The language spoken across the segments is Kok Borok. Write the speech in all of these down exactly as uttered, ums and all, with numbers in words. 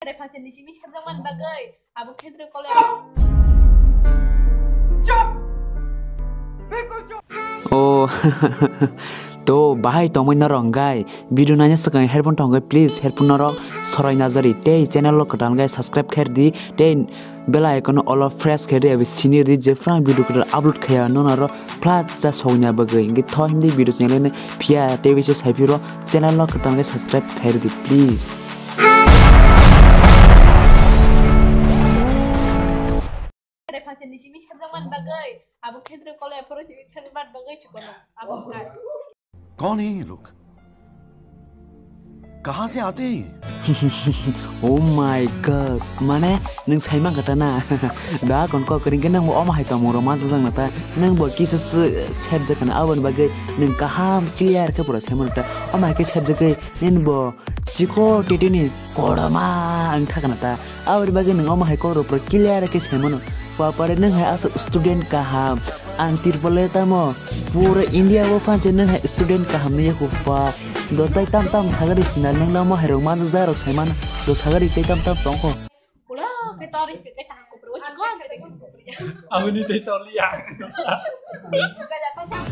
Tei phansa nisi mi sabjak man bagwi abo khetre kole. Chup! Bilkul chup! Oh, to bahai tongwi norok gai video naina swkang headphone tongwi, please headphone norok sorai najari tei channel o kwtal gai subscribe kher di tei bell icon all of press kher di, abo sini di je phrang video kwtal upload khaya nono ro flat cha sogna bagwi. Hingke tho hindi video channel ni phiya tei bisa sai phiro channel no kwtal khe subscribe khai rwdi, please. Reference ni simi sabjak man bagwi, abo khetre kole phoro simi sabjak man bagwi chukono. Abo khai. कौन है ये लोग? कहाँ से आते हैं ये? Oh my God, mane nwng sai mankha ta na? Da kon kok kring ke nang bo omo hai tongmung rok mansa jang na ta? Nang bo kisa se sep jak na, aboni bagwi nwng kaham clear khe pura sai mano ta. Omo hai khe sep jak khe nini bo chiko titi ni kotorma wng thak na ta? Aboni bagwi nwng omo hai kok rok pura clear khe sai mano. Papare nwng hai aswk student kaham. Ang Tripura le tamo pura India o phan se nwng hai student kaham ni yakho pa. Do tai tam tam sagari sina nwng namo hai rok man ja rok sai man. Do sagari tai tam tam tong kho. Ulo ke tori ke ke chang ko bro. Aboni tai tori ya.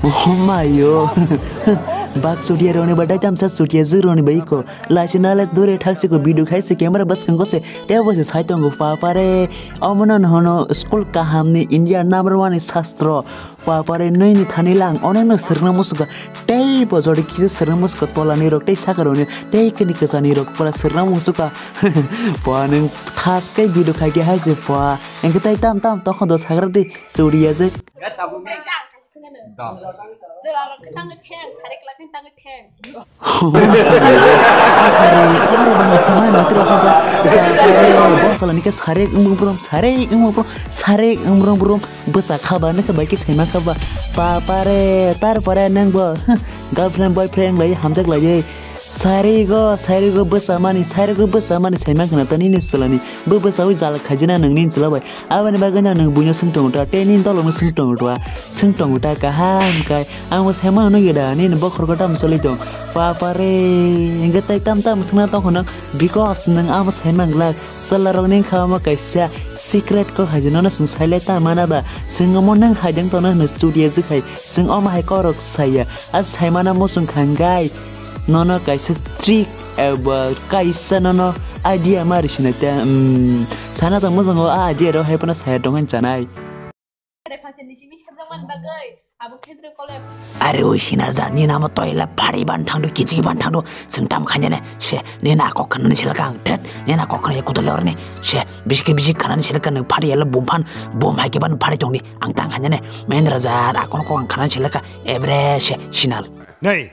Oh my yo. Bak chutia roni ba dai tam sa chutia zu roni ba iko. Laisi nale dure thaksi ko video khaisi camera bwskang ko se tebo se sai tongo papare. Omono hono school kaham ni India number one ni sastro. Papare nini thani lang onekno swrwngna musuka. Tei bo jodi kisa swrwngna musuka tola ni rok tei saka rok ni tei kini kwsa ni rok pura swrwngna musuka. Pua nwng thas kai video khai khe hai se pua. Engke tai tam tam tokho do sagra di churia je. Bosala ni khe sarek wngmung brum, sarek wngmung brum, sarek wngmung brum, bwsa khaba nokhe bai khe saima khaba. Papare, tarpore nang bo girlfriend, boyfriend lai hamjak lai. Sarek go, sarek go bwsa mani, sarek go bwsa mani saima khna ta nini chwla ni. Bo bwsa wi jala khaijina nang nini chwla bai. Aboni bagwi no nwng buino swng tongo ta, tei nini dolokno swng tongo ta, swng tongo ta kaham kai. Ang bo saimano nukya da, nini bokhorok tamo choli tong. Papare, hingke tai tam tam swngna tongkho nwng, because nwng amo saimang glak. Chwlarokni wngkha omo kaisa secret kok hai, nono chwng sailai ta mana ba? Chwng omo nwng hai jang tongna hwnwi churia jwk hai, chwng omo hai korok saya. A saimano muchung kha hwnkhe nono kaisa trick eba kaisa nono idea ma rwsina ta, umm, sana tong muchungo a idea rok hai phano saya tongkha chanai. Are phansa ni simi sabjak man bagwi abo khetre kole. Are oi sina ja ni namo toila phari ban thangdu kichi ban thangdu sengtam khanya ne se ni na kok khan ni selaka ang thet ni na kok khan ya kutul lor ni se biski bisi khana ni selaka nang phari yala bum phan bum hai ke ban phari tong ni ang tang khanya ne Mahendra ja akon kok ang khana ni selaka ebre se sinal. Nei.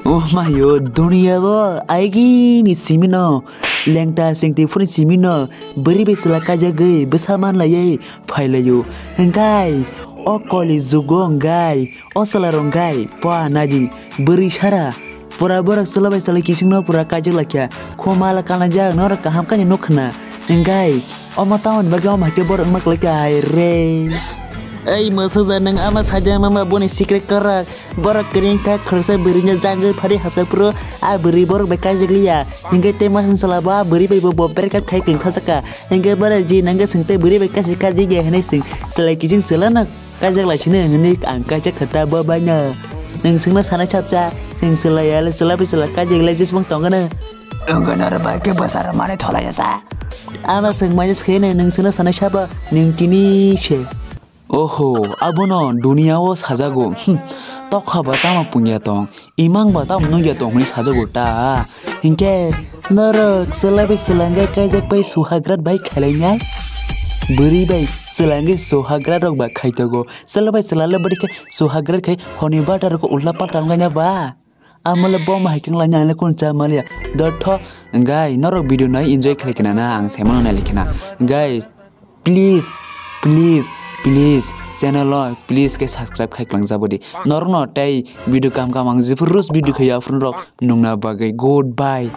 Oh mayo, duniya bo aigi ni simino, lengta sengti phuri simino, bwrwi bai chwla kaijagwi bwsa manlaiwi phailaio. Hingkai o koli jugo hingkai o chwla rok hingkai pua nadi bwrwi sara. Pura borok chwla bai chwla kisingno pura kaijak laikha. Khoma la kanajak norok kaham kani nuk khna. Hingkai omo tamoni bagwi omo hai khe borok wngma kwlai kha hai re. Ei mosoja nwng ama sajak mama boni secret kwrwk. Borok kwrwi wngkha khoroksa bwrwino jagwi phari hapsa phuru a bwrwi borok bai kaijak liya. Hingke tei masing chwla bo a bwrwi bai bo bo breakup khai kwrwng thajak kha. Hingke borok ji nangkhe swng tei bwrwi bai kaijak kha jigya hinwi swng chwla kising chwlano. Kaijak lai sini hwnwi ang kaijak kha ta bo baino. Nwng swngno sanai sabsa, nwng chwla ya le chwla bai chwla kaijak lai jesmang tongkha na. Wngkha na ro bai khe bwsa rw mani tholai ya sa. Ano swng mai khe nwng swngno sanai sabo nwng tini se. Oho, abono duniya o sajago. Hm, tokha ba tamo punya tong. Imang ba tamo nugya tong hwnwi sajago ta. Hinkhe norok chwla bai chwla hwnkhe kaijak bai suhagrat bai khailainai. Bwrwi bai chwla hwnkhe suhagrat rok ba khaitogo. Chwla bai chwla le bwrwi khe suhagrat khai honi bata rok ulta palta wngkha ba. Amo le bom hai khe wnglainai ang le kunu cha maliya. Dotho gai norok video nai enjoy khlai khna na ang saimano nai likhna. Gai Please, please, please, channel o please khe subscribe khai kwlangjabo di. Norokno tei video kam kam ang jephuru roast video khai aphuru rok nungna bagwi. Goodbye.